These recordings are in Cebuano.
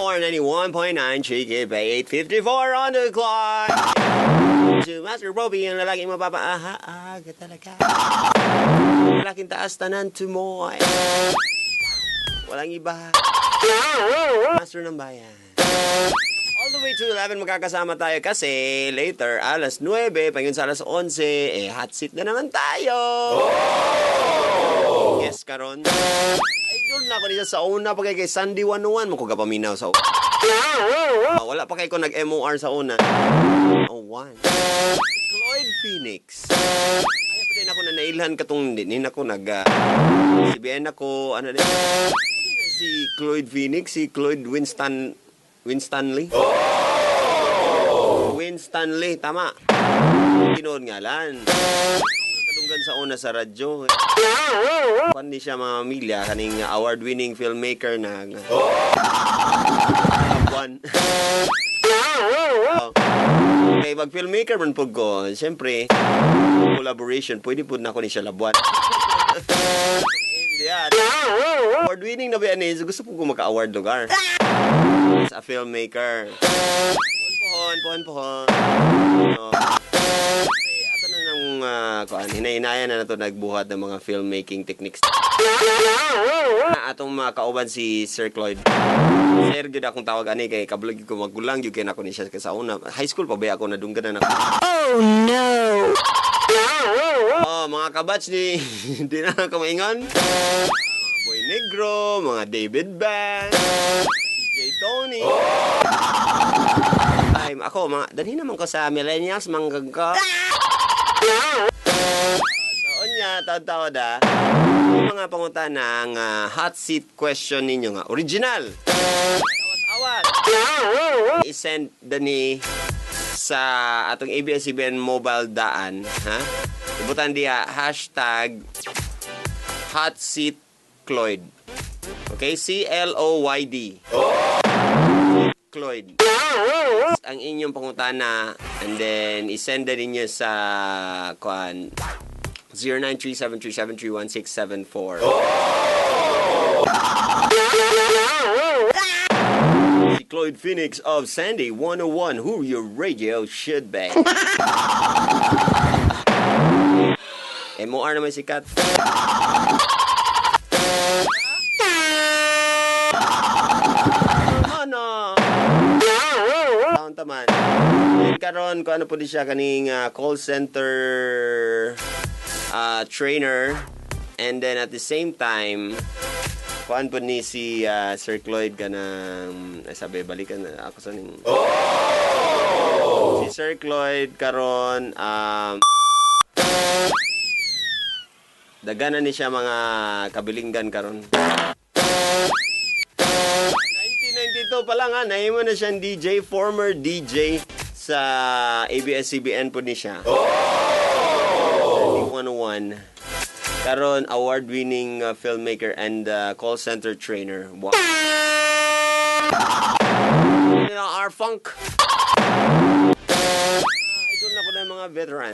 MOR 91.9 Chiki Bay, 8:54 on the clock. Si Master Bobby ang lalaking mapapaaha talaga. Lalaking taas tanan tumoy. Walang iba. Master ng bayan. All the way to 11 magkakasama tayo kasi later, alas 9, pangyon sa alas 11, eh, hot seat na naman tayo. Yes, karon. Idol na ako niya sa una pa kay Sandy 101 mo ko gapaminaw sa Ah, wala pa kay ko nag-MOR sa una. Oh, one. Cloyd Phoenix. Ay, pa din ako na nailhan katong di ni ako nag CBN ako ano din. Si Cloyd Phoenix, si Cloyd Winston Winstanley. Winstanley, tama. Tinuod nga lan. Kadunggan sa una sa radyo. Kwan ni siya mga milya kaning award-winning filmmaker na One. Oh. Okay, pag filmmaker man pud ko, siyempre, collaboration, pwede pud na ako ni siya labuan. Hindi yan. Award-winning na ba yan eh? So, gusto po ko maka-award lugar. As a filmmaker. Pohon, pohon, pohon. No. Okay, ato na nang kuan, hinay-hinayan na nato nagbuhat ng mga filmmaking techniques. Na atong mga kauban si Sir Cloyd. Sir, gyud akong tawag ani kay kabalo gyud ko magulang gyud kay nako ni siya sa una. High school pa ba ako nadunggan na nako. Oh no! Oh, mga kabatch ni di na ako maingon. Mga Boy Negro, mga David Band, DJ Tony. Ay, ako, mga, dalhin naman ko sa millennials, manggag ko. So, unya, taon-taon ah. Yung mga pangutana ang hot seat question ninyo nga. Original! Awat-awat! I-send dani sa atong ABS-CBN mobile daan, ha? Ibutan diha #HotSeatCloyd. Okay? Cloyd. Cloyd. Ang inyong pangutana and then isend na ninyo sa kuan 09373731 Si Cloyd Phoenix of Sandy 101, who your radio should be. MOR naman sikat. Ano? Taon taman. And karon ko ano po di siya kaning call center trainer and then at the same time kuan po ni si Sir Cloyd kanang ay, sabi balikan na ako sa ning si Sir Cloyd karon dagana ni siya mga kabilinggan karon. 1992 pa lang ha, nahimo na siyang DJ, former DJ sa ABS-CBN po ni siya. 101. Karon award-winning filmmaker and call center trainer. Wow. R Funk. Idol na ko ng mga veteran.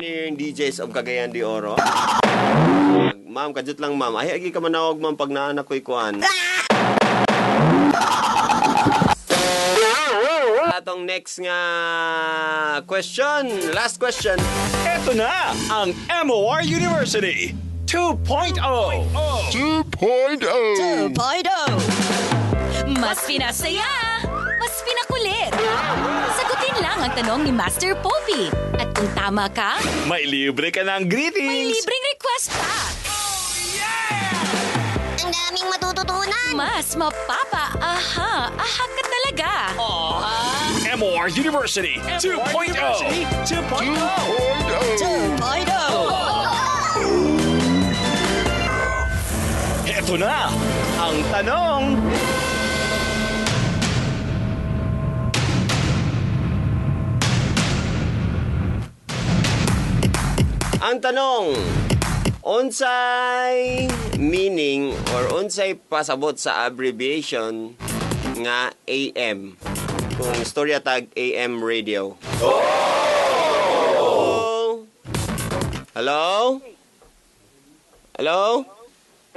Yung DJs of Cagayan de Oro. Ma'am, kajut lang ma'am. Ay, agi ka manawag ma'am pag naanak ko'y kuan. Atong next nga question, last question. Ito na ang MOR University 2.0. 2.0. 2.0. Mas pinasaya, mas pinakulit. Sagutin lang ang tanong ni Master Popey. At kung tama ka, may libre ka ng greetings. May libreng request pa. Ang daming matututunan. Mas mapapa, aha, aha ka talaga. MOR University 2.0. 2.0. 2.0. Ito na ang tanong. Ang tanong, unsay meaning or unsay pasabot sa abbreviation nga AM? Kung istorya tag AM radio. Oh! Hello? Hello?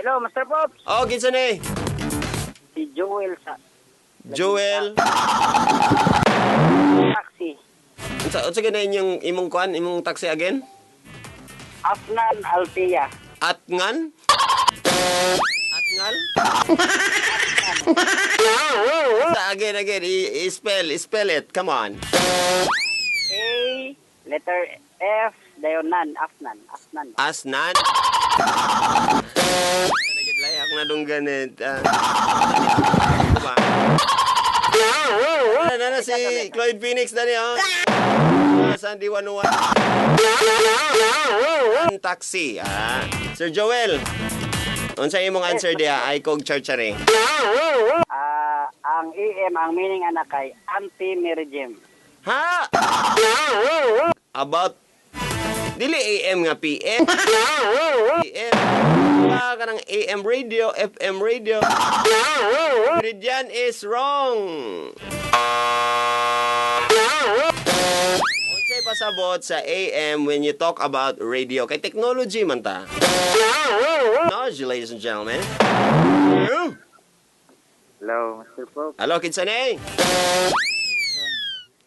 Hello, Master Pops. Oh, kinsa ni? Si Joel sa Joel. taxi. Unsa gani inyong imong kuan, imong taxi again? Afnan Althea. Atngan? Atngal? Sa again, again, i-spell, spell it. Come on. A, letter F, dayon nan, Afnan, Afnan. Asnan? Nagidlay ako na dunggan eh. Na, na, si Cloyd Phoenix dani oh. Sandy 101. Taxi. Ah. Sir Joel. Unsa imong answer diha? Ay kog charchare. Ang AM, ang meaning anak kay anti-meridian. Ha? About dili AM nga PM. PM. Ah, kanang AM radio, FM radio. Meridian is wrong. Unsay pasabot sa AM when you talk about radio? Kay technology man ta. Technology, ladies and gentlemen. Hello, Mr. Pope. Hello, kinsa ni?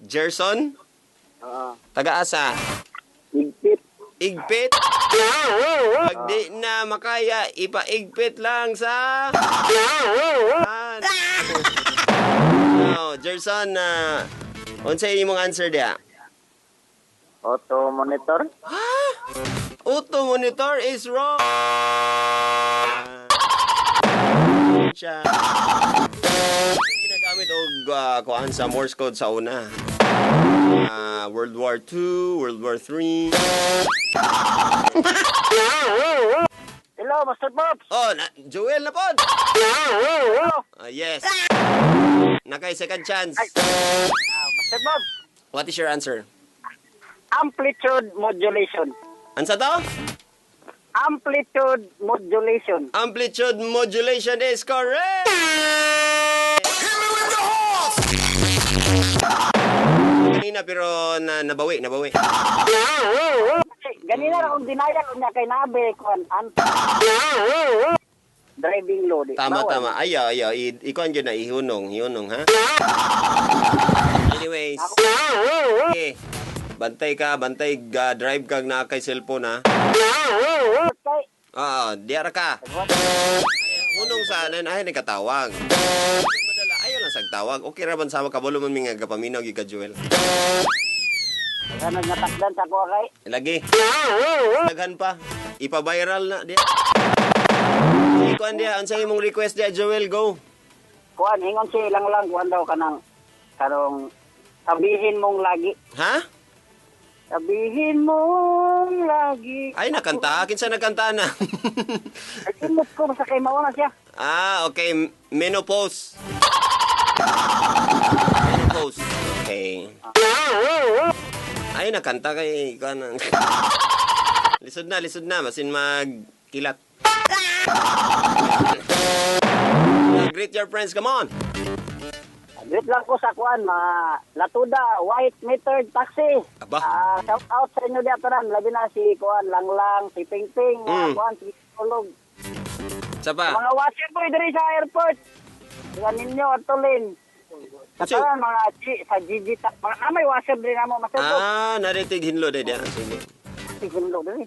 Gerson? Oo. Taga-asa? Igpit. Igpit? Pag di na makaya, ipaigpit lang sa... No, Gerson, unsay imong answer diha? Auto monitor? Ha? Auto monitor is wrong. Siya. Ginagamit og kuan sa Morse code sa una. World War II, World War III. Hello, Master Pops. Oh, na, Joel na pod. Hello. Yes. Nakay second chance. Master Pops. What is your answer? Amplitude modulation. Ansa to? Amplitude modulation. Amplitude modulation is correct! Hit me with the horse! Kanina pero na, nabawi, nabawi. Ganina ra akong denial unya kay nabe kuan driving load. Tama, tama. Ayaw, ayaw. Ikuan yun na, ihunong, ihunong, ha? Anyways. Okay. Bantay ka, bantay, drive kag na kay cellphone, ha? Oo, diara ka. Hunong sa anan, ay, nagkatawag. Madala, ayaw lang sagtawag. Okay ra ban sama kabalo man mi nga gapaminaw gyud ka, Joel. Ano nga takdan sa kuha kay? Lagi. Daghan pa. Ipa-viral na diya. Sige, kuan diya. Unsa imong request diya, Joel? Go. Kuan, ingon siya ilang lang kuan daw kanang karong sabihin mong lagi. Ha? Sabihin mong lagi. Ay, nakanta. Kinsa nagkanta na? Ay, simot ko sa kay mauna siya. Ah, okay. Menopause. Menopause. Okay. Ay, nakanta kay kuan. Lisod na, lisod na. Masin magkilat. Greet your friends. Come on. Greet lang ko sa kuan, mga Latuda, white metered taxi. Aba. Shout out sa inyo diya tanan. Labi na si kuan Langlang, si Pingping, kuan si Tulog. Sa pa? Mga washer boy diri sa airport. Kuan ninyo atulin. Sa tanan mga G, sa GG mga may washer diri namo Master Bob. Ah, naritig hinlo de diya. Sige. Hinlo diri.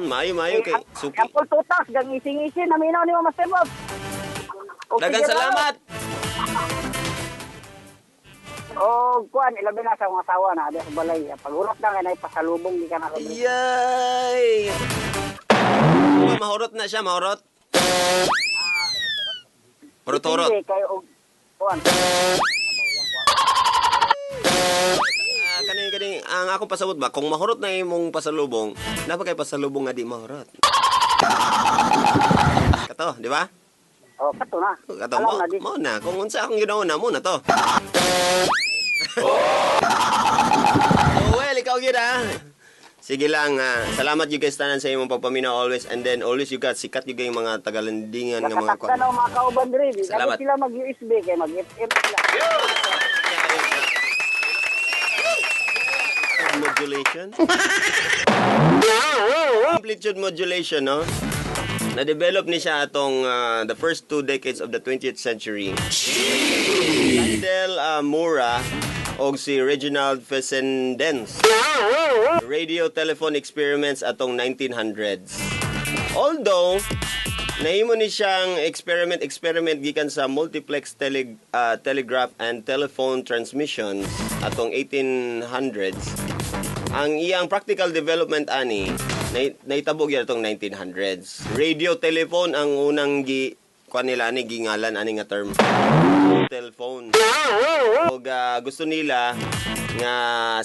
Maayo maayo kay suki. Apple tutas gang ising-ising naminaw nimo Master Bob. Daghang salamat. O kuan ilabi na sa akong asawa na adi sa balay. Pagurot na kay nay pasalubong di ka na. Yay! Mahurot na siya, mahurot. Hurot-hurot. Hindi kay og kuan. Kaning kaning ang akong pasabot ba kung mahurot na imong pasalubong, napa kay pasalubong nga di mahurot. Kato, di ba? Oh, kato na. Kato Alam mo, na di. mo na kung unsa akong ginawa na mo na to. Oh, well, ikaw gyud ah. Sige lang, salamat you guys tanan sa imong pagpaminaw always and then always you got sikat you yung mga tagalandingan nga mga Nakatakda na ang mga kauban diri. Di Salamat. sila mag-USB kay mag-FM sila. Modulation. Amplitude modulation, no? Na-develop ni siya atong the first 2 decades of the 20th century. Landell Moura og si Reginald Fessenden's radio telephone experiments atong 1900s. Although, nahimo ni siyang experiment experiment gikan sa multiplex telegraph and telephone transmissions atong 1800s. Ang iyang practical development ani nahitabo gyud atong 1900s. Radio telephone ang unang gi kuan nila ani, gingalan ani nga term. Telephone. Og gusto nila nga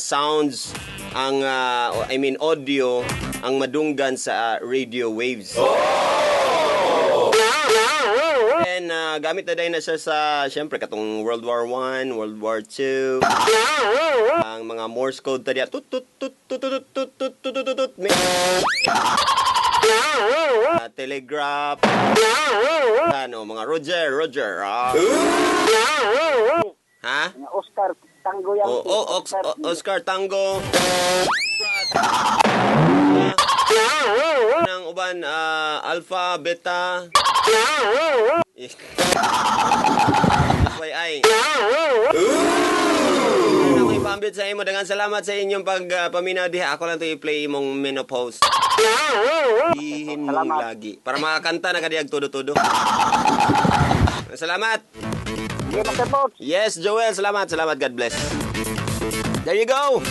sounds ang I mean audio ang madunggan sa radio waves. And gamit na din na siya sa syempre katong World War 1, World War 2. Ang mga Morse code ta diya, tut tut tut tut tut tut tut tut tut tut tut. Telegraph, ano, mga Roger, Roger. Ah. Ha? Nga Oscar Tango Yankee. Oh, Oscar Tango. Ng uban, Alpha, Beta. FYI. Ano ako ipambit sa imo. Daghang salamat sa inyong pagpaminaw diha. Ako lang to i-play imong menopause. Ihin mong Salamat. lagi. Para makakanta na kadiyag todo-todo. Salamat. Sige, Master Pops. Yes, Joel. Salamat. Salamat. God bless. There you go.